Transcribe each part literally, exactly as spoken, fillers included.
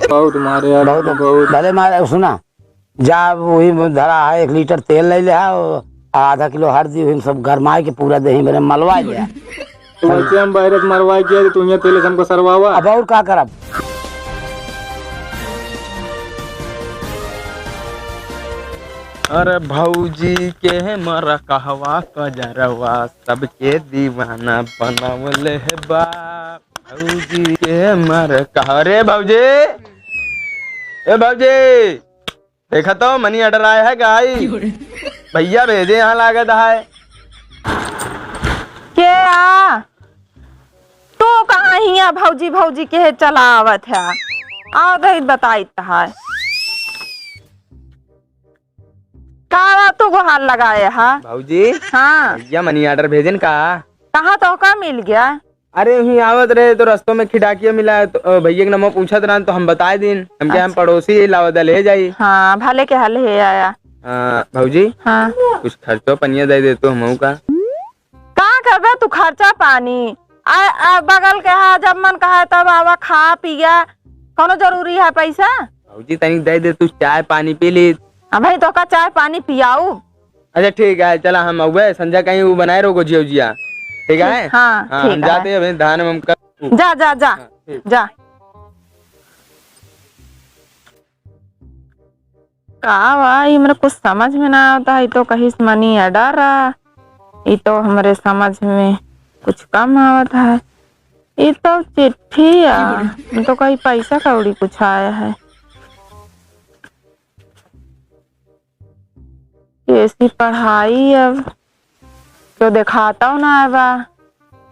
बहुत मारे यार, बहुत, बहुत। भले मारे, सुना, जा वही धरा है, एक लीटर तेल ले ले है, और आधा किलो हरदी, वही सब गरमाए के पूरा देही मेरे मलवा ले। तो वैसे हम बहरे से मरवा के, तो तुहिया तेल से हमको सरवावा। अब और का करब? अरे भौजी के मर कहवा कजरवा, सबके दीवाना बनवले है बा। भौजी के मर कह, अरे भौजी, ए भौजी, देखा तो money order आया है गाई। भैया भेजे यहाँ लागत है। के आ? तू कहाँ हिया भौजी भौजी के चलावत है? आओ दे बताइत है। का बा तू गुहार लगाए है? भौजी। हाँ। भैया money order भेजन का? कहाँ तो का मिल गया? अरे, वहीं आवत रहे तो रस्तों में खिड़ाकिया मिला, तो, अ, भैया के नमो पूछत रहन तो हम बताए दिन। हम क्या, हम अच्छा। पड़ोसी ही लावत ले जाई। हाँ, भले के हल है आया। हाँ, भौजी। हाँ। कुछ खर्चो पनिया दे दे तो हमहू का। का करबे तू खर्चा पानी? आ, आ, बगल के है, जब मन कहा तब आवा, खा पिया, कौनो जरूरी है पैसा? भौजी, तनी दे दे, तू चाय पानी पी ली। अब भाई, तो का चाय पानी पियाऊ? अच्छा, ठीक है, चला, हम अउबे संझा कहीं वो बनाए रहो गोजिया उजिया, ठीक है? हाँ, हाँ, ठीक हम है। जाते हैं, अभी धान में हम कर। जा, जा, जा, हाँ, ठीक। जा। का बा, ई हमरा कुछ समझ में ना आवता है। ई तो कहिस money order आ, ई तो हमरे समझ में कुछ कम आवत है। ई तो चिट्ठी आ, ई तो कहीं पैसा कौड़ी कुछ आया है। कैसी पढ़ाई अब, क्यों देखाता ना बा।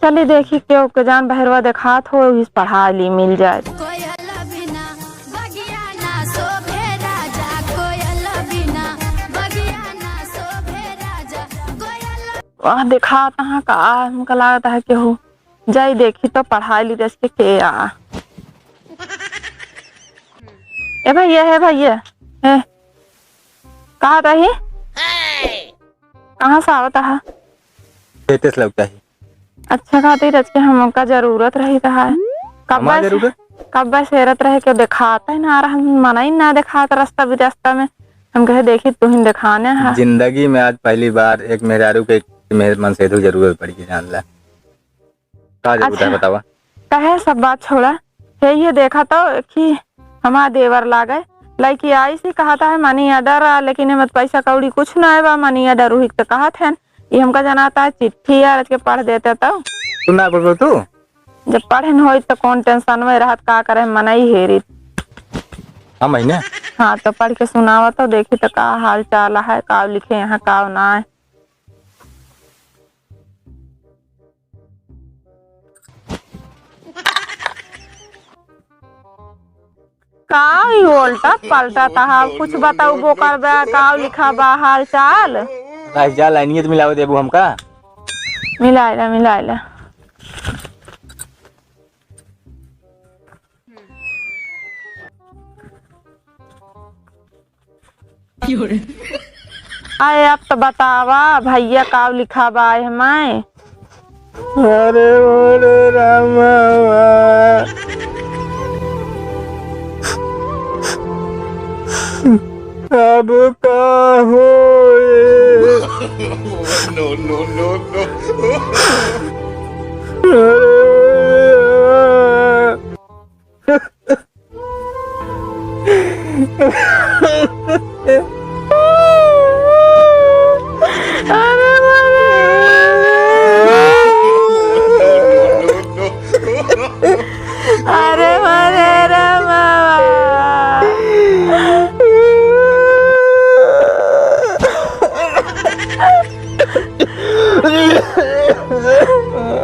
चली देखी, क्यों के जान बहरवा देखात हो, इस पढ़ा ली, मिल जाए। कोयल बिना बगिया ना शोभे राजा, कोयल बिना बगिया ना शोभे राजा, कोयल। वाह, देखात हाँ का, हमका लागत है केहू जाई देखी तो पढ़ाई ली देश के, के आ। ए भैया, हे भैया, हे, कहाँ रही? कहाँ से आवत है? खेते से लौटा ही। अच्छा, खातिर आज के हमका जरूरत रही रहा है। कब हमार से, जरूरत? कब से हेरत रहे के देखात है ना, रहा मनई ना देखात रास्ता बिरास्ता में। हम कहे, "देखी, तू ही देखाने है।" जिंदगी में आज पहली बार एक मेहरारू के मेहर मन से तो जरूरत पड़ी, जान ला। का जरूरत है, अच्छा। बतावा। कहे सब बात छोड़ा, हे ये देखा तो कि हमार देवर लागे, लइकी आई सी, कहत है money order आ, लेकिन एमे पैसा कौड़ी कुछ ना बा, money order उही तो कहत है। ये हमका जनाता है चिट्ठी यार, आज के पढ़ देते तो। तू ना बोलबो तू? जब पढ़े न होई तो कौन tension में रहत, का करे मनई हेरी। हाँ, महीने? हाँ, तो पढ़ के सुनावा तो, देखी तो का हाल चाल है, का लिखे यहाँ, का ना है। का ई उल्टा पलटा तहा, कुछ बताउबो करबे, का लिखा बा हाल चाल? बस जा, लाइनियत मिलावे देबू हमका। मिलाइला, मिलाइला। आए, अब तो बतावा भैया, का लिखा बा एहमें? अरे मोरे रामवा, अब का होए? No, no, no, no। अरे मोरे रामवा। अरे मोरे रामवा।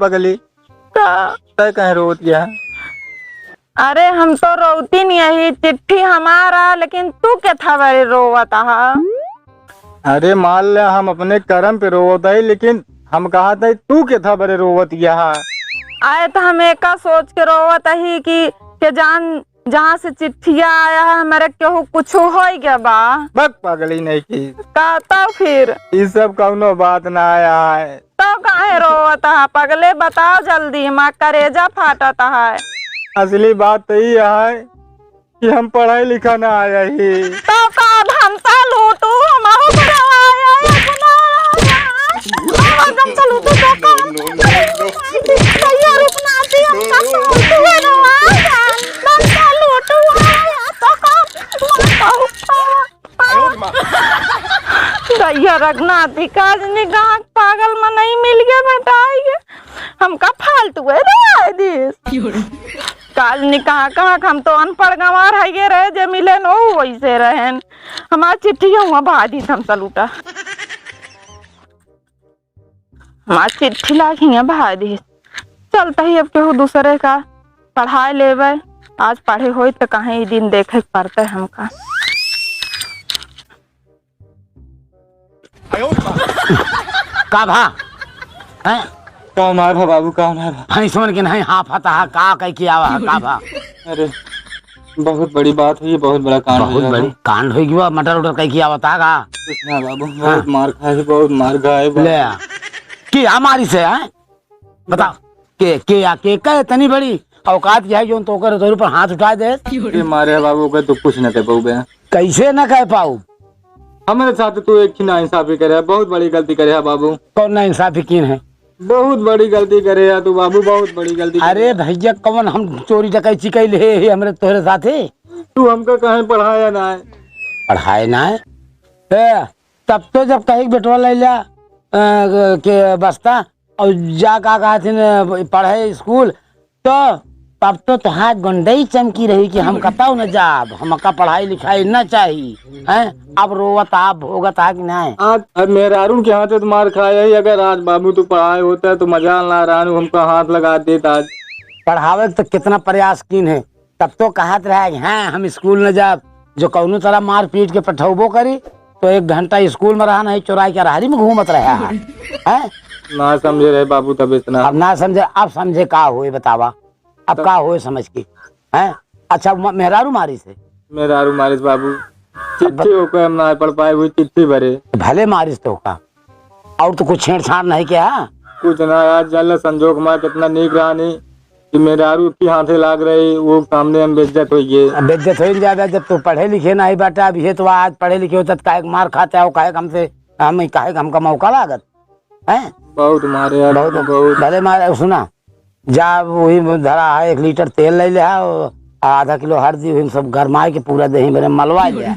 पगली? का? तै काहे रोवत यहा? अरे, हम तो रोवती नहीं, यही चिट्ठी हमारा, लेकिन तू के था बरे रोवत हा? अरे, मान ले, हम अपने करम पे रोवत हई, लेकिन हम कहत हई, तू के था बरे रोवत यहा? आए तो हम एका सोच के रोवत ही कि के जान जहाँ से चिट्ठिया आया है, हमरे केहू कुछ होइ गया बा? बक पगली नहीं की। का तो फिर? ई सब कौनो बात ना आया है। तो काहे रोवत हा पगले? बताओ जल्दी, हमार करेजा फाटत है। असली बात तो ई है कि हम पढ़ाई लिखा ना आया ही। तो का धमसा लूटू, हमहू बड़ा आया है, अपना आया है। बाबा धमसा लूटू तो का? भैया रुकना थी, हम सब तो हुए ना आया। धमसा लूटू आया तो का? भैया रखना थी, काज निगाह पागल मनई मिल गया बेटा, आई है। हमका फालतू है रे आए दिस। काज निगाह कहाँ, हम तो अनपढ़ गंवार है ये रहे, जे मिले न वैसे रहेन। हमार चिट्ठी हुआ भाई दी धमसा लूटा। हमार चिट्ठी लाग हियाँ बहा दी। चलता ही अब केहू दूसरे का पढ़ाए लेवे। आज पढ़े होई त कहीं ई दिन देखे के पड़ते हमका। का भा? हैं? का मार भा बाबू, का मार भा? भैंसवन के नहीं हाफत हा, का कह के आवा, का भा? अरे, बहुत बड़ी बात हुई, बहुत बड़ा कांड बहुत हुई बड़ी बाबू। कांड हुई गया, मटर उटर कह के आवत हा का? कुछ ना बाबू, हाँ। बहुत मार खाए, बहुत मार खाए बाबू। ले आ। के आ मारी से, हैं? बताओ, के, के आ, के, के इतनी बड़ी औकात क्या है जो तो ओकर तोर पर हाथ उठा दे? के मारे है बाबू, ओकर तो कुछ न कह पाऊ बे। कैसे न कह पाऊ? हमरे साथ तू एक ही नाइंसाफी करे है, बहुत बड़ी गलती करे है बाबू। कौन नाइंसाफी कीन है? बहुत बड़ी गलती करे है तू बाबू, बहुत बड़ी गलती करे अरे है। भैया, कौन हम चोरी डकैती कैले है, है हमरे तोहरे साथे? तू हमका काहे पढ़ाया ना है? पढ़ाए ना है? ए, तब तो जब कहे के बेटवा ले लिया, अ, के बस्ता और जा का कहथिन, पढ़े स्कूल, तो तब तो तोहार गुंडई चमकी रही कि हम कतौ न जाब, हमका पढ़ाई लिखाई न चाही, हैं? अब रोवत आप भोगत हा कि नहीं? आज अब मेहरारून के हाथे तो मार खाए ही, अगर आज बाबू तू पढ़ाए होता तो मजाल ना रहन, हमका हाथ लगा देत आज। पढ़ावे के तो कितना प्रयास कीन है, तब तो कहत रहे कि हाँ, हम स्कूल न जाब, जो कौनो तरह मार पीट के पठौबो करी, तो एक घंटा स्कूल में रहा नहीं, चोराई के रहरी में घूमत रहे है, हैं? ना समझे रहे बाबू तब इतना। अब ना समझे, अब समझे का होए बतावा, अब तब का होए समझ के, हैं? अच्छा, म-, मेहरारू मारिस है? मेहरारू मारिस बाबू, चिट्ठी ओके हम ना पढ़ पाए, हुई चिट्ठी भरे। भले मारिस तो का, और तो कुछ छेड़छाड़ नहीं किया? कुछ ना यार, जान ले संजोग हमारा कितना नीक रहा नहीं कि मेहरारू के हाथे लाग रही, वो सामने हम बेइज्जत हो गए। अब बेइज्जत हो जाए, जब तू पढ़े लिखे नहीं बाटा, अब ये तो आज पढ़े लिखे होता तो काहे के मार खाते हो, काहे के हमसे, हम काहे के हमका मौका लागत, हैं? बहुत मारे यार, बहुत, बहुत। भले मारे, सुना, जा वही धरा है, एक लीटर तेल ले ले आओ, आधा किलो हल्दी, वही सब गरमाए के पूरा देही भरे मलवा ले।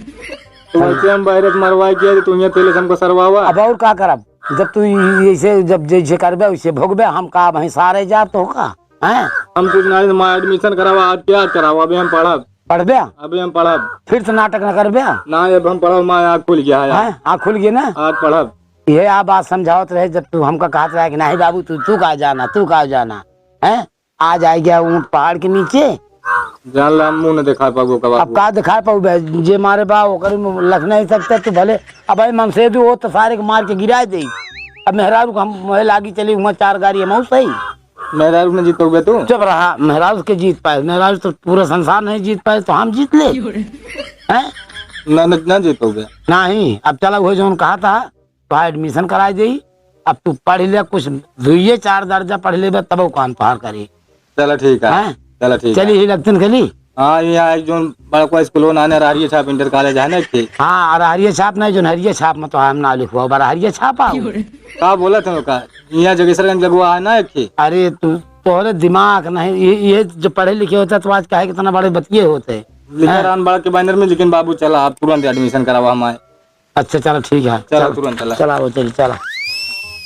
तो वैसे हम बहरे से मरवाए किया, तो तू यहाँ तेल से हमको सरवावा। अब और का करब? जब तू ई-, ऐसे, जब जैसे करबे, वैसे भोगबे। हम का वहीं सारे जाब तो का? हैं? हम कुछ नहीं, हमारा admission करावा, आज के आज करावा, अभी हम पढ़ब। पढ़बे? अभी हम पढ़ब। फिर से नाटक न करबे? ना, अब हम पढ़ब, हमारा आँख खुल गया है। हैं? आँख खुल गई ना? आज पढ़ब। ये आ बात समझावत रहे, जब तू हमका कहत रहे कि नहीं बाबू, तू, तू का जाना, तू का जाना, हैं? आज आ गया ऊंट पहाड़ के नीचे। जान ला, हम मुंह न दिखा पाबो का अब बाबू। का दिखा पाऊ बे? जे मारे बा, ओकर में लख नहीं सकते तू भले। अब भाई मनसेदू हो तो सारे के मार के गिरा दे। अब मेहरारू को हम वही लागी चली, हुआ चार गाड़ी हम सही। मेहरारू न जीतोगे तू? चुप रहा, मेहरारू के जीत पाए, मेहरारू तो पूरा संसार नहीं जीत पाए, तो हम जीत ले। हैं? ना, ना, ना जीतोगे। नहीं, अब चला, वो जौन कहा था, तो admission कराई देई। अब तू पढ़ ले, कुछ दुइये चार दर्जा पढ़ लेबे, तब वो कान पहाड़ करी। चला ठीक है। हैं? चला ठीक है। चली ही लगतन खली। हाँ, यहाँ एक जोन बड़का स्कूल हो, नाने अरहरिया छाप इंटर कॉलेज है ना, एक ठे। हाँ, अरहरिया छाप नहीं, जोन हरिया छाप में तो हम ना लिखवाओ, बरहरिया छाप आओ। का बोला था का? यहाँ जगेसरगंज लगवा है ना, एक ठे। अरे, तू, तोहरे दिमाग नहीं, ये, ये जो पढ़े लिखे होते तो आज काहे कितना बड़े बतिये होते। लिखा हैं? रान बड़ा के बैनर में, लेकिन बाबू चला, आप तुरंत admission करावा हमारे। अच्छा, चलो, ठीक है। चलो, चलो। तुरंत चला। चला, वो चल, चला।